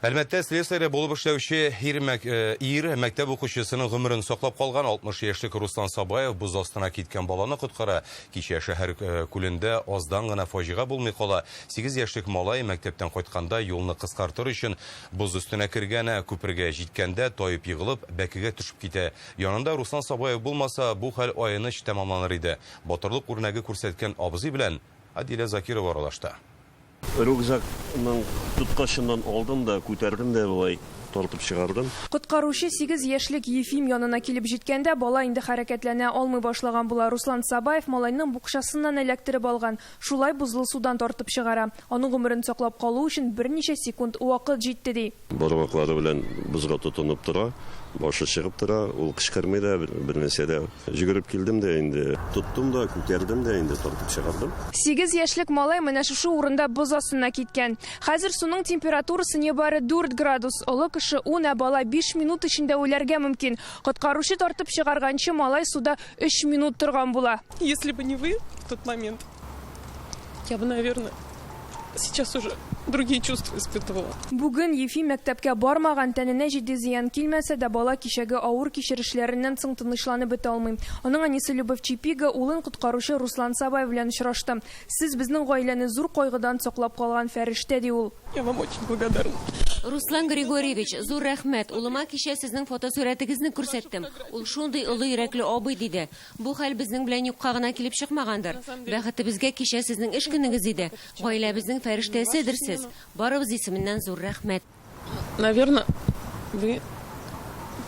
Әлмәттә слесарь булып эшләүче ир, мәк, э, ир мәктәп укучысының гомерен саклап калган 60 яшьлек Руслан Сабаев боз астына киткән баланы коткара. Кичә шәһәр э, күлендә аздан гына фаҗига булмый кала. 8 яшьлек малай мәктәптән кайтканда юлны кыскартыр өчен боз өстенә кергән, күпергә җиткәндә таеп егылып, бәкегә төшеп китә. Янында Руслан Сабаев булмаса, бу хәл аяныч тәмамланыр иде. Батырлык үрнәге күрсәткән абзый белән Адилә Закирова аралашты. Рюкзакның тоткачыннан алдым да, күтәрдем дә болай тартып чыгардым. Коткаручы сигез яшьлек Ефим янына килеп җиткәндә, бала инде хәрәкәтләнә алмый башлаган була. Руслан Сабаев малайның букчасыннан эләктереп алган, шулай бозлы судан тартып чыгара. Аның гомерен саклап калу өчен берничә секунд вакыт җитте, ди. Бармаклары белән бозга тотынып тора, башы чыгып тора, ул кычкырмый да, бернәрсә дә. Йөгереп килдем дә инде, тоттым да, күтәрдем дә инде, тартып чыгардым. Сигез яшьлек малай менә шушы урында боз астына киткән. Хәзер суның температурасы нибары дүрт градус. Олы кеше ун, ә бала биш минут эчендә үләргә мөмкин. Коткаручы тартып чыгарганчы малай суда өч минут торган була. Если бы не вы в тот момент, Я бы, наверное, сейчас уже другие чувства испытывала. Бүген Ефим мәктәпкә бармаган, тәненә җитди зыян килмәсә дә, бала кичәге авыр кичерешләреннән соң тынычланып бетә алмый. Аның әнисе Любовь Чипига улын коткаручы Руслан Сабаев белән очрашты. Сез безнең гаиләне зур кайгыдан саклап калган фәрештә, ди ул. Я вам очень благодарна. Руслан Григорьевич, зур рәхмәт. Улыма кичә сезнең фотосурәтегезне күрсәттем. Ул шундый олы йөрәкле абый, диде. Бу хәл безнең белән юкка гына килеп чыкмагандыр. Бәхетебезгә кичә сезнең эш көнегез иде. Гаиләбезнең фәрештәседер сез. Барыбыз исеменнән зур рәхмәт. Наверно, вы,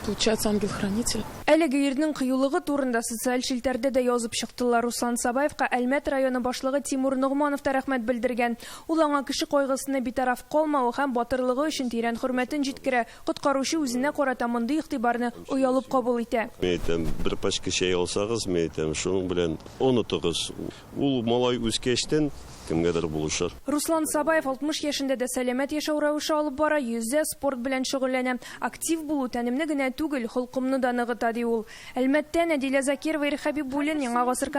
получается, ангел-хранитель. Әлеге ирнең кыюлыгы турында социаль челтәрдә дә язып чыктылар. Руслан Сабаевка Әлмәт районы башлыгы Тимур Ногманов та рәхмәт белдергән. Ул аңа кеше кайгысына битараф калмавы һәм батырлыгы өчен тирән хөрмәтен җиткерә. Коткаручы үзенә карата мондый игътибарны оялып кабул итә. Мин әйтәм, бер пачка чәй алсагыз, мин әйтәм, шуның белән онытыгыз. Ул малай үскәчтен кемгәдер булышыр. Руслан Сабаев 60 яшендә дә сәламәт яшәү рәвеше алып бара, йөзә, спорт белән шөгыльләнә. Актив булу тәнемне генә түгел, холкымны да ныгыта, ди ул. Әлмәттән Әдилә Закирова, Ирек Хәбибуллин, Яңа Гасыр.